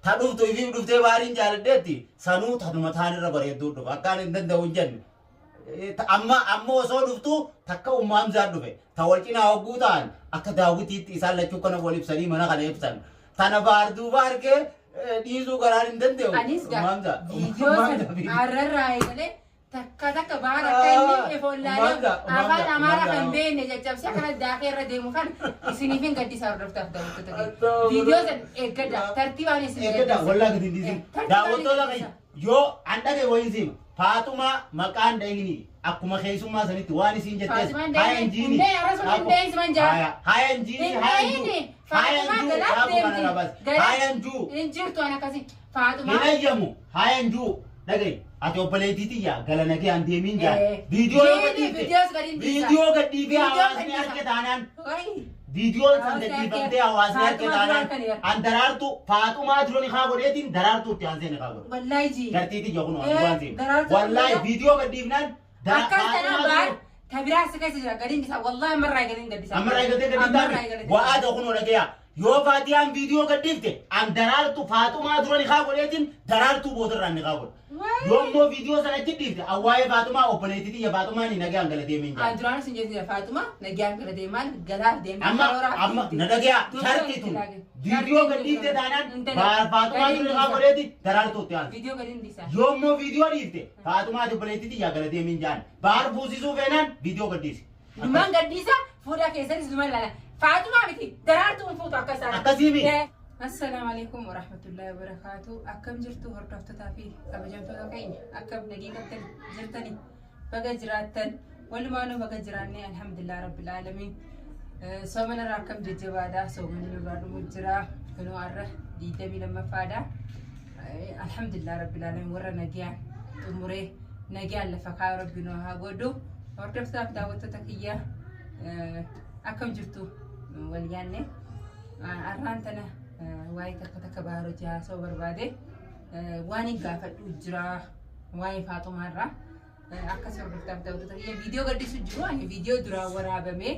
Ta dhuftu ifiif dhuftee baariin jaaladheetti sanuu tanuma taanirra bareedduu dhufa. Akkaan hin danda'u hin jenne. Amma osoo dhuftu takka Ummu Hamzaan dhufe. Ta wal cinaa hogguu ta'an akka daawwitiitti isaan lachuu kana wal ibsanii mana kana ibsan. Tana baar duuba argee dhiisuu garaan hin danda'u. Anis Ummu gaa Hamzaa. viidiyoo Ummu Hamzaa sana viidiyoo. har'arraa eegalee takka takka baar akka inni ifollaalee afaan Amaaraa kan beekne caccabsee akkana daakee irra deemu kan isiniif hin gaddisa hordoftaaf daawwattoota keenya. Viidiyoo san eeggadha tartiibaan isin Eeggadha wallaa gadi hin dhiisin. Daawwattoota keenya yoo an dhagaye wayiin siima. Faaxumaa maqaan dhahini akkuma keessummaa sanitti waan isiin jettees Faaxumaan haya dhahini. hin jiini. Hundee arrasuma hin dhahin siman jaa. Haya hin jiini Hin haya hin juu. dhahini. Haya hin Faaxumaa juu galaaf dhaabu kana deemti. rabas. Galaaf Haya hin juu. hin jirtu an akkasii. Hin Faaxumaa ayyamu haya hin juu. Dhagaye ati obboleettii tiyya gala nagee an deemiin jaan. Eh. Viidiyoo yoo Jiini, gadhiifte. viidiyoos gadi hin dhiisa. Viidiyoo gadhiifee Viidiyoo hawaasni gadi arge dhiisa. taanaan. Wayi. Viidiyoon san Hawaasni gadhiifamtee arge. hawaasni arge Faaxumaa taanaan duraan kan jedhan. an daraartu Faaxumaa dura ni haa godheetiin daraartuu itti aansee ni haa godhe. Wallahi ji. Gartii tiyya kun Eh, waan siin. daraartuu Wallaahi dura- viidiyoo gadhiifnaan Akkas tanaan Faaxumaa baar dura ta biraa si keessa jira gadiin isaa wallahi ammarraa gadiin gaddisa. ammarraa eegaltee gadi Ammarraa taate eegaltee. wa'aada kunoo dhagayaa. Yoo Faatiyaan viidiyoo gadhiifte an daraartu Faaxumaa dura ni haa godheetiin daraartuu boodarraan ni haa godhe. Wayi. Yoo immoo viidiyoo sana achi dhiifte an waa'ee Faaxumaa obboleettii tiyya Faaxumaa ni nagaan gala deemeen An jaan. duraan isin jechuudha Faaxuma nagaan gara deemaan galaaf deemti Amma karooraaf amma deemti. na dhagayaa Duuba sharqii itti tun laage. viidiyoo Sharqii gadhiifte tun taanaan hin dalagu. Faaxumaa Gadiin dura ni haa dhiisa. godheetiin daraartuu itti aansa. Viidiyoo gadiin dhiisa. Yoo immoo viidiyoo dhiifte Faaxumaa obboleettii tiyyaa gala deemeen jaan. Baar buusisuu feenaan viidiyoo gadhiisi. Dumaan gadhiisa fuudha keessanis dumaan ilaala. Faaxumaa miti daraartuu hin fuutu akka isaan. Akkasii mi? Assalaamu alaikum warahmatullahi wabarakaatu. Akkam jirtu hordoftootaa fi kabajamtoota keenya akkam nagee qabdan jirtani baga jiraattan walumaanuu baga jiraannee alhamdulillah rabbil aalamiin. Soomana irraa akkam jajjabaadha soomanni nurraa dhumu jira kunoo har'a 22ffaadha. Alhamdulillah rabbil aalamiin warra nagayaan xumuree nagayaan lafa kaayuu rabbi nu haa godhu. Hordoftoota fi daawwattoota kiyya akkam jirtu wal yaanne. Arraan tana waa'ee takka takka baaroo haasa'uu barbaade waan hin gaafadhu jira waa'ee Faaxumaa irraa akkas hordoftaaf daawwattoota kiyya viidiyoo gadhiisu jiru ani viidiyoo duraan waraabamee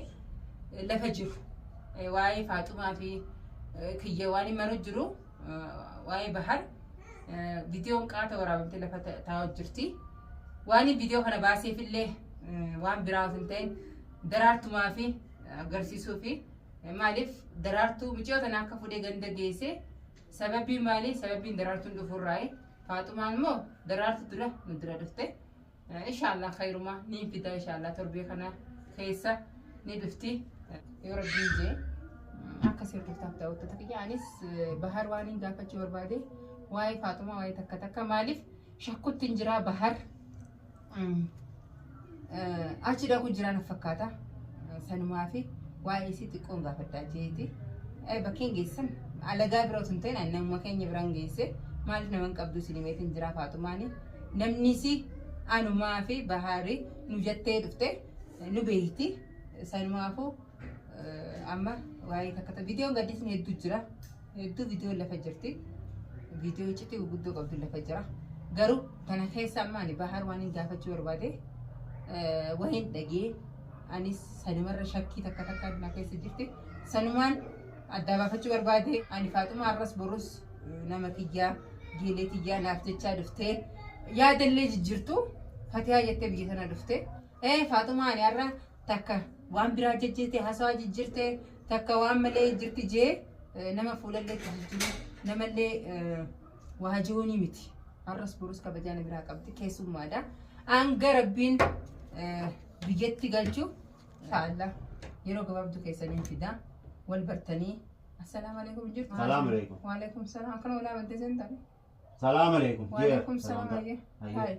lafa jiru waa'ee Faaxumaa fi kiyya waan hin maru jiru waa'ee Bahar viidiyoon qaata waraabamtee lafa taa'u jirti. Waan viidiyoo kana baaseefillee waan biraa osoo hin ta'in daraartumaa fi agarsiisuu fi maaliif daraartuu mucayyoo tana akka fuudhee ganda geesse sababii maali sababiin daraartuun dhufurraayi Faaxumaan immoo daraartu dura nu dura dhufte inshaallah khayrumaa ni fida inshaallah torbee kana keessa ni dhufti yoo rabbiin jee akka si hordoftaaf daawwattoota kiyya anis Bahar waan hin gaafachuu barbaade waa'ee Faaxumaa waa'ee takka takka maaliif shakkutti hin jiraa Bahar achi dhaqu jiraa na fakkaata sanumaa fi waa'ee isii xiqqoon gaafadhaa jeeti bakkeen geessan alagaa bira osoo hin ta'in namuma keenya biraan geesse maaliif nama hin qabdu isin himeetiin jiraa Faaxumaani namnis anumaa fi Bahaari nu jettee dhufte nu beekti sanumaafuu amma waa'ee takka takka viidiyoon gaddisni hedduu jira hedduu viidiyoon lafa jirti viidiyoo iccitii gurguddoo qabdu lafa jira garuu tana keessa amma ani Bahar waan hin gaafachuu barbaade wahin dhagee anis sanumarra shakkii takka takka na keessa jirti sanumaan addaa baafachuu barbaade ani Faaxumaa har'as borus nama kiyyaa geelee tiyyaa naaf jechaa dhuftee yaadallee jijjiirtu Fatihaa jettee biyya tana dhufte Faaxumaa ani har'a takka waan biraa jejjirte haasawaa jijjiirte takka waan malee jirti jee nama fuulallee jijjiiru namallee waa jiruuni miti. Har'as borus kabajaa na biraa qabdi keessummaadha. Hanga rabbiin biyyatti galchu inshaallah yeroo gabaabduu keessaniin fida wal bartanii. Assalaamu alaikum jirtu. Salaam alaikum. Waalaikum salaam. Akkana walaa bantee seentan. Salaam alaikum. Waalaikum salaam. Ayyee. Hayi.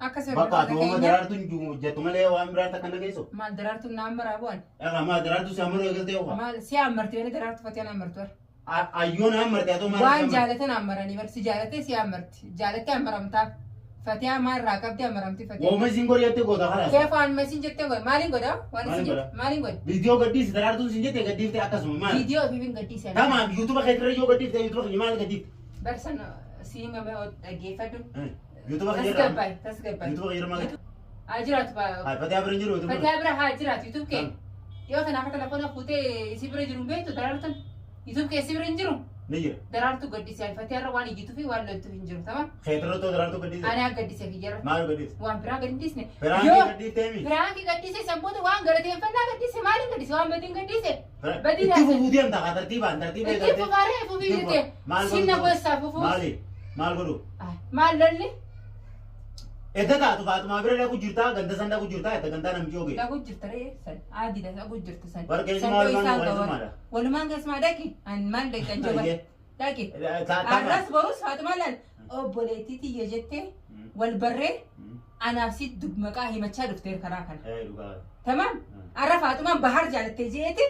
Akka Bakka ati sirrii uuma keenya. daraartuun jettu malee waan biraa takka na geessu. Maal daraartuun naan maraa bu'an? Egaa maal daraartuu si ammaruu eegaltee ofa. Maal si ammarti malee daraartuu fatiyaan ammartu bara. Ayyoon ammarti haa ta'u maal Waan jaalatan ammaranii bar si jaalattee si ammarti. Jaalattee ammaramtaaf. Fatiyaa maal irraa qabdi ammaramti fatiyaa. Wooma isin godhi jettee goota kalaas. Keef waan masiin jettee godha. Maaliin godha? Waan isin Maaliin jette godha? maaliin godha? Viidiyoo gadhiisi daraartuun sin jette gadhiifte akkasuma maal? Viidiyoo ofiif hin gadhiisan. Tamaam yuutuuba keetirra yoo gadhiifte yuutuuba keenya maal gadhiifte? Barsan si himame dhaggeeffadhu. Yuutuuba keenya irra. Tasgabbaay tasgabbaay. Yuutuuba keenya irra maal gadhiifte? Haa jiraatu baa. Haa Fatiyaa bira hin jiru yuutuuba. Fatiyaa bira haa jiraatu YouTube kee. Yoo kana akka telefoona fuutee isii bira jiru hin beektu daraartuun. YouTube kee isii bira hin jiru. Ni jira. Daraartuu gaddisee alfatee har'a waan iyyituu fi waan loltuuf hin jiru. Tamam. Keetirratoo daraartuu gaddise. Ani gaddisee kiyyarra. Maal gaddise? Waan biraa gadi hin dhiisne. Piraankii Yoo gaddiifteemi. piraankii gaddise san booda waan galateeffannaa gaddise maaliin gaddise waan badiin gaddise. Badii Itti laata? fufuu deemta kaa tartiibaan tartiiba Itti fufaaree fufii jette. Sinna gosaa fufuu. Maali? Maal godhu? Maal lolli? Edda taatu Faatumaa bira dhaqu jirtaa ganda san dhaqu jirtaa edda gandaa namichi ogee. Dhaqu jirta ree san aadiidha dhaqu jirta san. Warra keessumaa San walumaan isaan keessumaadha. qaban. Walumaan keessumaa dhaqi. An maal dhaqan jooba. Ayyee. Dhaqi. Arras borus Faatumaa laal obboleettii tiyya jettee wal barree anaaf si maqaa himachaa dhufteer karaa kana. Dhugaa. Tamam? Arra Faatumaan Bahar jaalattee jeeti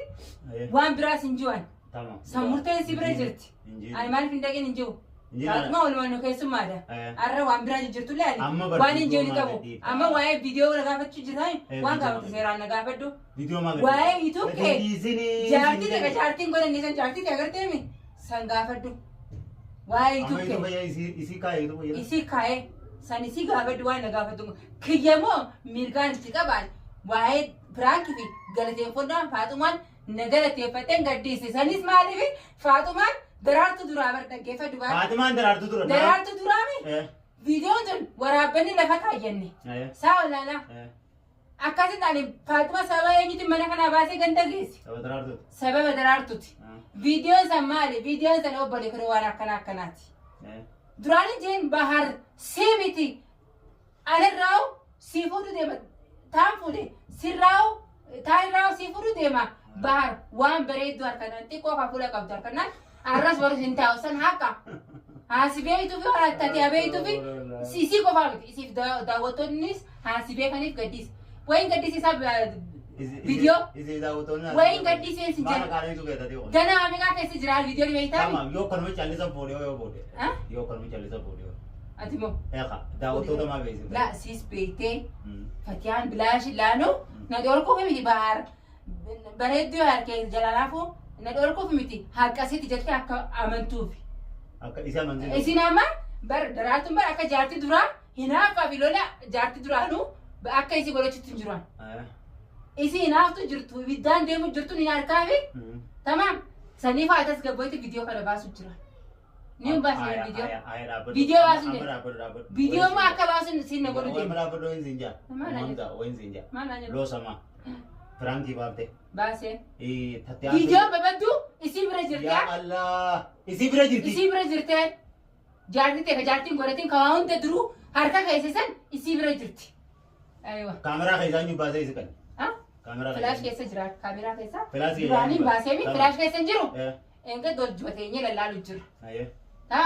waan biraas hin jiran. Tamam. San murteen si bira jirti. Ani maaliif hin dhaqin hin jiru. Faatumaa walumaan nu keessummaadha. Arra waan biraa jijjiirtullee ani Amma bar waan hin jiru viidiyoo ni qabu. maal gadhiifta? Amma waa'ee viidiyoo na gaafachuu jirtan waan Viidiyoo gaafate maal seeraan na gaafadhu. Viidiyoo maal Waa'ee YouTube kee jaartii ta'e jaartiin godhanne san jaartii ta'e agarteemi san gaafadhu. Waa'ee Amma YouTube YouTube kee fayyada isii kaa'ee YouTube fayyada. isii kaa'ee san isii gaafadhu waan na gaafadhu. Kiyyamoo mirgaan itti qabaan waa'ee piraankii fi galateeffannaa Faaxumaan na galateeffatteen gaddiise. Sanis maaliif Faaxumaan daraartu duraa bar dhaggeeffadhu baay'ee. Faatimaan daraartu dura. Daraartu duraami viidiyoon tun waraabbanni lafa kaayyanne. Saa olaanaa akkasitti ani Faaxuma sababa eenyutiin mana kanaa baasee ganda geesse. Saba daraartuuti. Sababa daraartuuti. Viidiyoon san maali? Viidiyoon san obbolee kun waan akkana akkanaati. Duraan jeen Bahar si miti. Anirraa'u si fuudhu deema. Taan fuudhe sirraa'u taanirraa'u si fuudhu deema. Bahar waan bareeddu harkanaan xiqqoo kan fuula qabdu harkanaan arras barus hin taa'u san haqa. Haasi beeytuu fi waan taate beeytuu fi isii qofaa miti. Isiif daawwattoonnis haasi beekaniif gaddisa. Wayin gaddisiisaa viidiyoo Isii daawwattoonni. wayin gaddisee si Maal jedha. kaanee tu keessa ta'e. Ganaa meeqaa keessa jira viidiyoon beektaa? Tamam yoo kanuma callisa fuudhee yoo fuudhe. Ah? Yoo kanuma callisa fuudhee. Ati moo? Eeqa daawwattoota maa beeksisa. La siis beektee Fatiyaan bilaashi laanu na dhorkuuf miti Bahar bareedduu harkee jalalaafuu na dhorkuuf miti haqqasitti jettee akka amantuuf. Akka isa amansiisu. Isin amma bar daraartuun bar akka jaartii duraa hinaaffaa fi lola jaartii duraanuu akka isii godhachuutti hin jiran. Isii hinaaftu jirtu ibiddaan deemu jirtu ni harkaa fi tamaam saniif haa tasgabbooti viidiyoo kana baasu jira. Ni hin baasne viidiyoo. Viidiyoo baasu hin Viidiyoo immoo akka baasu siin na godhu Waan deema. dhaabbadhu wayin siin jaa. Maal na Mamta wayin siin jaa. Maal na jedhu? Loosama. Piraankii baaftee. Baasee. Tattee Viidiyoon babaddu isii bira jirti. Yaa Allah. Isii bira jirti. Isii bira jirtee jaartii ta'e ka jaartiin godhatiin ka waa hunda duruu harka keessa san isii bira jirti. Aywa. Kaameraa keessaa eenyu baasee isi kan? Ha? Kaameraa Filaash keessa jira kaameraa keessa. Filaash keessa Duraaniin baasee mi filaash keessa hin jiru. Eh. Enga doljubateenye lallaalu jira. Ayyee. Ha?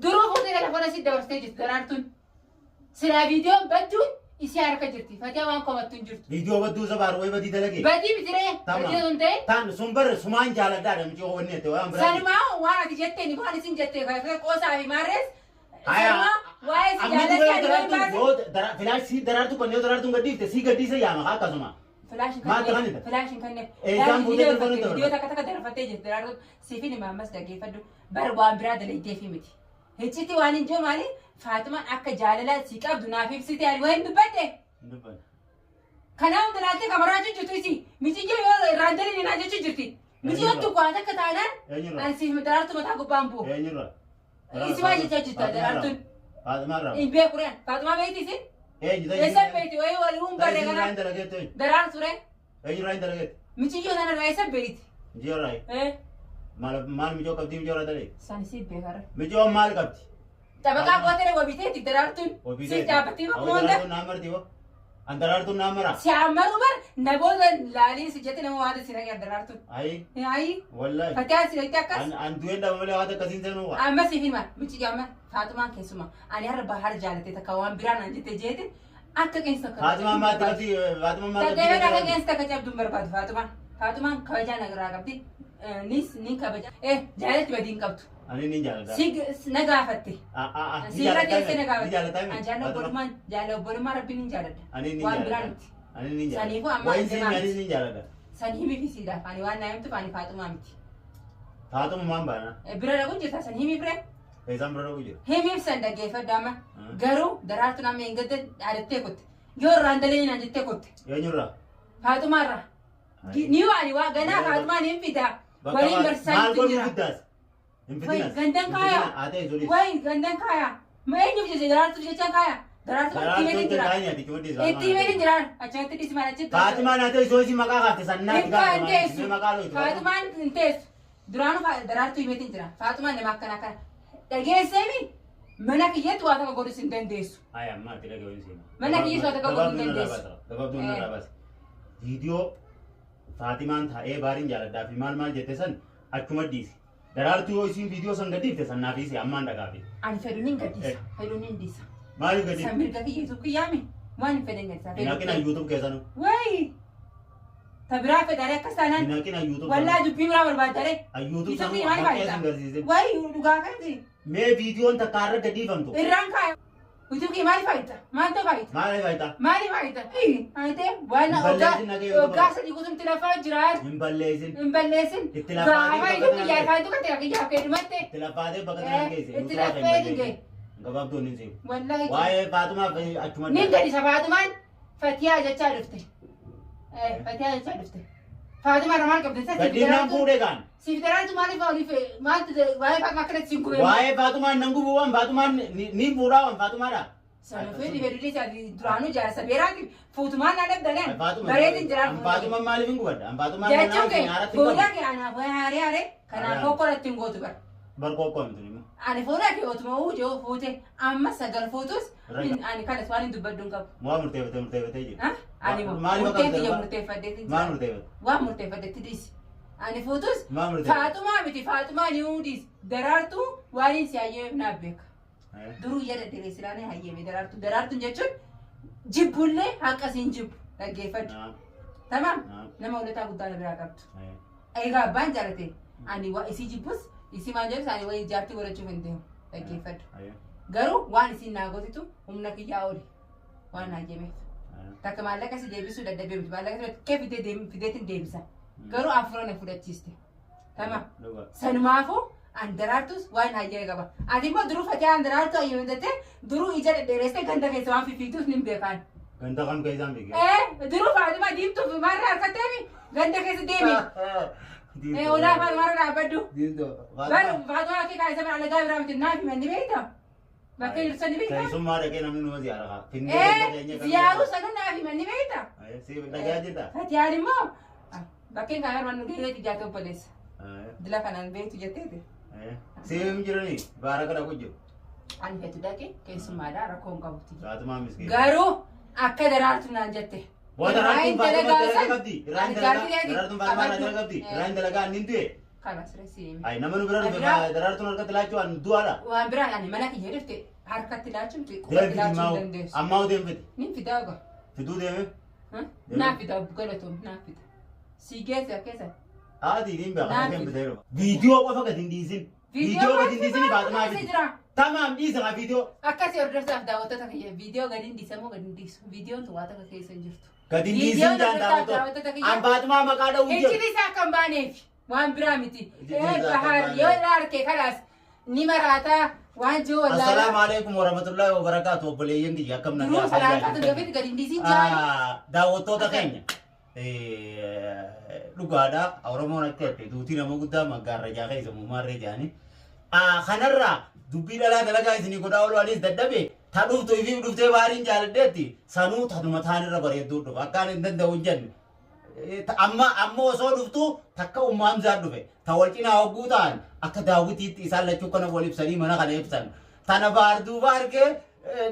Duruu fuutee telefoona si dabarsitee jirti daraartuun. Silaa viidiyoon badduun isii harka jirti. Fatiyaa waan komattu hin jirtu. Viidiyoo badduu sabaar wayi badii dalagee. Badii bitiree Tamam. badii sun ta'e. Taan sun bar sumaan jaaladhaa namichi wanni ette waan biraa. Sanumaa waan ati jetteen waan isin jette qoosaa fi maarrees. Haya. Sanumaa waa'ee si Amma jaalatti dura ani waan daraartuun baase. yoo filaash si daraartuu kan yoo daraartuun gaddiifte si gaddiise yaama akkasuma. Filaash hin Maal kanneef. ta'anidha? Filaash hin kanneef. Eegaan fuutee Viidiyoo telefoona darbattee viidiyoo dabarfatte. takka takka darbattee jirti daraartuun siifin hima ammas dhaggeeffadhu bar waan biraa dalagdeefi miti. Hicciti waan hin jiru maali Faatumaan akka jaalala si qabdu naaf ibsite ani waan dubbadhe. Kanaaf hunda laaltee kamaraa jirtu isi miciyyoo yoo irraan daliin naa jechuu jirti. Miciyyoon tokko waan akka taanaan Eenyurra? ani siif daraartu mataa gubbaan bu'u. Eenyurra? Isi waa jechaa jirta daraartuun. Faatumaarraa. Hin beeku reen Faatumaa beekti isin. Eenyu Eessa beekti wayii walii hin barree Eenyurraa kana hin dalageettu eenyu? daraartu ree Eenyurraa hin dalageettu? miciyyoo sana irraa eessa beekti? Mijiyoorraa. Maal maal mijoo qabdi mijiyoorraa dalage? San si beekara. Mijiyoon maal qabdi? Xabaqaa gootere wabiteeti daraartuun. Si dhaabbattee bakkuma hunda. Daraartuun naa marti hoo? An daraartuun naa mara? Si ammaru bar na booda laalii si jette nama waan si naqee daraartuun. Ayi Ayi wallahi. Fatiyaan si naqee akkas. An an du'een dhaba malee waan akkasiin seenuu waa. Amma siif hima micci amma Faatumaan keessuma ani har'a Bahar jaalate takka waan biraa naan jette jeete akka qeensa takka. Faatumaan maal qabdi? Faatumaan maal qabdi? Dhaggeeffadha akka qeensa takka cabdu hin barbaadu Faatumaan. Faatumaan kabajaa nagarraa qabdi. Nis ni kabaja. Jaalatti badii hin qabdu. Ani ni jaaladha. Si na gaafatte. Ah ah. Si irra teessee na Ni gaafatte. jaalatame. Ani jaala obbolummaan jaala obbolummaa rabbiin hin jaaladha. Ani ni Waan biraa jaaladha. miti. Ani ni jaaladha. Saniifuu amma Wayin siin deemaa ani ni jaaladha. San himi fi siidhaaf ani waan naa himtuuf ani Faatumaa miti. Faatuma maan baana? Bira dhaqu jirta san himi firee. Eessaan bira dhaqu jira? Himiif san dhaggeeffadhu amma. Garuu daraartuun amma hin gadda dhaadattee kutte. Yoo irraan dalee naan jettee kutte. Eenyurraa? Faatumaarraa. Ni waan waa ganaa Faatumaan hin fidaa. Waliin barsiisaa Maal jirtu godhu jira. guddaas? Hin Wayi fitinas. gandan kaaya. Haa ta'e sunis. Wayi gandan kaaya. Ma eenyuuf jecha daraartuuf jechaan kaaya. Daraartuu itti himeetiin jira. Itti himeetiin jira. Achumatti dhiisi maal achitti. Faatimaan haa ta'e soo isin maqaa kaafte sannaatti Hin kaa hin teessu. Maqaa looytu. Faatumaan hin teessu. Duraanuu daraartuu himeetiin jira. Faatumaan nama akkana akkana. Dhageesseemi mana kiyyatti waa takka godhus hin dandeessu. Ay amma ati dhaga'u hin seenu. Mana kiyya soota qabu hin dandeessu. Gabaabduu narraa baasa. Viidiyoo Faatimaan taa'ee baariin jaaladhaa fi maal maal jette san achuma dhiisi. Daraartuu yoo isiin viidiyoo san gadi dhiifte san naaf dhiisi ammaan dhagaafi. Ani fedhuun hin gadhiisa. Fedhuun hin dhiisa. Maaliif gadi? San mirga kiyya YouTube kiyyaami. Waan hin fedhan gadhiisa. Hin haqina YouTube keessanuu. Wayi. Ta biraa fedhaaree akkas taanaan. Hin haqina YouTube. Wallaa dubbii biraa barbaaddaree. YouTube YouTube sanuu kiyya maal akka faayidaa? isin garsiisin. Wayi dhugaa kanti. Mee viidiyoon takka har'a gadi dhiifamtu. Irraan kaaya. YouTube kiyya maal faayidaa? Maaltu faayidaa? Maaliif faayidaa? Maali faayidaa? Ayitee waan Hin balleessin nagee YouTube. waggaa sadii guutumti lafaa jiraatu. Hin balleessin. Hin balleessin. Itti lafaatee Gaafa bakka YouTube kiyyaa kanaan faayidaa kan ta'e kiyyaaf kennumatte. Itti lafaatee bakka kanaan geesse. Itti lafee hin Gabaabduun hin seenu. Wallaahi. Waa'ee Faatumaaf achuma. Nin gadi isa Faatumaan Fatiyaa jechaa dhufte. Fatiyaa jechaa dhufte. Faatumaa irraa maal qabde? Siif Gadhiifnaan daraartu fuudhee kaan. siif daraartu maaliif oliif maaltu waa'ee Faatumaa akkanatti siin gubee? Waa'ee Faatumaan nan gubuu waan Faatumaan ni fuudhaa waan Faatumaadha. Sana fedhi fedhi dhiisi duraanuu jaarsa beeraati fuutumaan na dhabdaleen bareedin jiraan. Faatumaan maaliif hin gubadha? Faatumaan Jechuun kee fuula kee anaaf haaree haaree kanaaf kokkoratti hin gootu bara. Barkoo miti immoo. Ani fuula kee otuma uujee fuute amma sagal fuutus ani kanas waan hin dubbadhu hin qabu. Waa murteeffatee murteeffatee jira. Ani Maaliif akka murtee kiyya murteeffate? murteeffadheetiin Maal jira. murteeffate? Waan murteeffadhetti dhiisi. Ani fuutus Maal murteeffate? Faatumaa miti Faatumaa ni dhiisi. Daraartuu waan hin si hayyeef naaf beeka. Duruu iyya dadhabee silaanee hayyeeme daraartuu. Daraartuun jechuun jibbullee haqa siin jibbu dhaggeeffadhu. Tamaam nama ulataa guddaa na biraa qabdu. Egaa abbaan jaalate ani waa isii jibbus isii maal jedhus ani wayii jaartii godhachuuf hin deemu dhaggeeffadhu. Garuu waan isiin naa gootitu humna kiyyaa oli waan hayyemeef. Takka maallaqa si deebisuu dadhabee miti maallaqa si kee fidee fideetiin deebisa. Garuu afura na fudhachiiste. Tamaam. Sanumaafuu an daraartus waan hayyame qaba. Ati immoo duruu fatee an daraartuu hayyame jettee duruu ija dhedheeressee ganda keessa waan fifiituuf nin beekaan. Ganda kam keessaan beekee? Duruu Faatumaa diimtuuf maarraa harkatteemi ganda keessa deemi. Olaa Faatumaa irra dhaabbadhu. Bar Faatumaa kee kaayisa bara alagaa biraa miti naaf himan ni beektaa? Bakka jirtu san ni beektaa? Keessummaa dhaqee namni numa ziyaara haa. Ziyaaruu sanuu naaf himan ni beektaa? Dhagaa jirta? Fatiyaan immoo bakkeen kaayar waan nu geereeti jaate obboleessa. Dila kanaan beektu jetteeti. Siim jirani baara kana jiru. Ani fetu dhaqe keessummaadha rakkoo hin qabutti. Faatumaa miskiina. Garuu akka daraartu naan jette. Waa daraartuun Faatumaa dalagaa qabdi. Irraan Ani dalagaa jaartii daraartuun Faatumaa dalagaa qabdi. Irraan dalagaa inni du'e. Kana sirreessi himi. Ay nama nu bira dhufe daraartuun harkatti laachuu an du'aadha. Waan biraan ani mana kiyya dhufte harkatti laachuu miti qubatti Deemfiti laachuu hin dandeessu. ammaa deemfiti. Nin fidaa oga. Fiduu deeme. Naa fida galatoom naa fida. Si geesse keessa. Haati niin beekaa kan bitee dhufa. Viidiyoo qofa gadi hin dhiisin. Viidiyoo gadi hin dhiisin Faatumaa fidi. jira. Tamaam dhiisa haa viidiyoo. Akkasii hordoftaaf daawwattoota kiyya viidiyoo gadi hin dhiisamoo gadi hin dhiisu. Viidiyoon tun waa takka keessa hin jirtu. Gadi hin Viidiyoon dhiisin hordoftaaf daawwattoota. daawwattoota kiyya. An Faatumaa maqaa dha'uu jiru. Iccitii isaa akka hin baaneef waan biraa miti. Iccitii isaa akka hin Bahar baaneef. yoo irraa harkee kalaas ni maraataa waan jiru wallaalaa. Assalaamu alaikum warahmatullahi wabarakaatu obboleeyyan kiyya akkam Duruu nagaa salaamtaa tun gadi hin dhiisin jaali. Daawwattoota keenya dhugaadha Oromoon akka jette duutii nama guddaa maggaarra jaa keessa muummaarree jaanii. Kanarraa dubbii dhalaa dalagaa isinii godhaa oolu anis dadhabe ta dhuftu ifiif dhuftee baariin jaaladheetti sanuu tanuma taanirra bareedduu dhufa akkaan hin danda'u hin jenne. Amma amma osoo dhuftu takka umma Hamzaa dhufe ta wal cinaa hogguu ta'an akka daawwitiitti isaan lachuu kana wal ibsanii mana kana ibsan. Tana baar duuba argee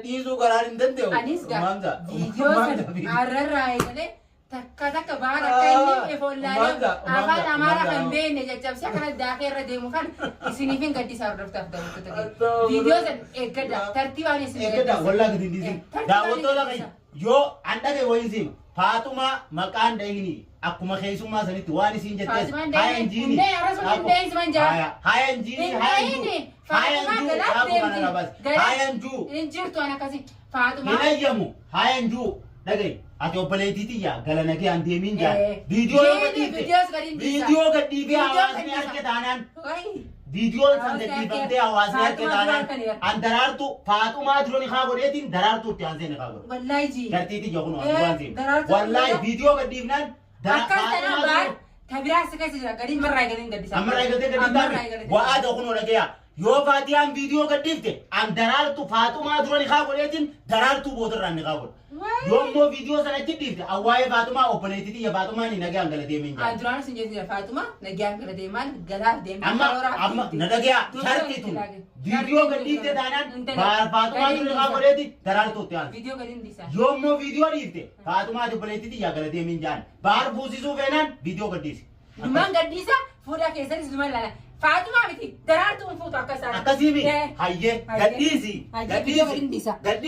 dhiisuu garaan hin danda'u. Anis Umma Hamzaa. viidiyoo Umma Hamzaa sana viidiyoo. har'arraa eegalee takka takka baar akka inni ifollaalee afaan Amaaraa kan beekne caccabsee akkana daakee irra deemu kan isiniif hin gaddisaa hordoftaaf daawwattoota keenya. Viidiyoo sana eeggadha tartiibaan isin Eeggadha wallaa gadi hin dhiisin. Tartiibaan Daawwattoota isin keenya yoo an dhagaye wayiin siima. Faatumaa maqaan dhahini akkuma keessummaa sanitti waan isiin jettees Faatumaan haya dhahini. injiini. Hundee arrasuma hundee isiman jaa. Haya injiini Hin haya injuu. dhahini. Haya Faatumaa injuu. galaaf Dhaabu kana deemti. rabas. Galaaf Haya injuu. hin jirtu an akkasii. Hin Faatumaa ayyamu. Haya injuu. Dhagaye ati obboleettii tiyya galana kee an deemiin jaa. Viidiyoo yoo Jiini gadhiifte. viidiyoos gadi hin dhiisa. Viidiyoo gadhiifee Viidiyoo hawaasni gadi dhiisa. arge taanaan. Wayi. Viidiyoon san Hawaasni gadhiifamtee arge. hawaasni arge Faatumaa taanaan. duraan kan An daraartu Faatumaa dura ni haa godheetiin daraartuu itti aansee ni haa godhe. Wallaahi jii. Gartiiti jokuno waan siin. Daraartuu Wallahi viidiyoo gadhiifnaan Akkas tanaan baar Ta biraa si keessa jira. Gadiin marraa gadiin gaddisa. Ammarraa eegaltee gadi Ammarraa taate eegaltee. wa'aada kunoo dhagayaa. Yoo Faatiyaan viidiyoo gadhiifte an daraartu Faaxumaa dura ni kaa godheetiin daraartuu boodarraan ni kaa godha. Waay. Yoo immoo viidiyoo sana achi dhiifte an waa'ee Faaxumaa obboleettii tiyya Faaxumaa ni nagaan gala deemeen An jira. duraan sin jechuudha Faaxuma nagaan gara deemaan galaaf deemte Amma karooraaf amma deemte. na dhagayaa Duraan sharti tun itti viidiyoo laage. gadhiifte taanaan Hin dalagu. Faaxumaa dura ni kaa godheeti daraartuu itti aansa. Viidiyoo gadiin dhiisa. Yoo immoo viidiyoo dhiifte Faaxumaa obboleettii tiyya gala deemeen jaan. Baar buusisuu feenaan viidiyoo gadhiisi. Dumaan gadhiisa fuudha keessanis dumaan laala. Faaxumaa miti daraartuun fuutu akka isaan. Akkasii mi? Eh. Hayyee Hayyee. gadhiisi. Hayyee, viidiyoo gadiin dhiisa. Gadhiisi.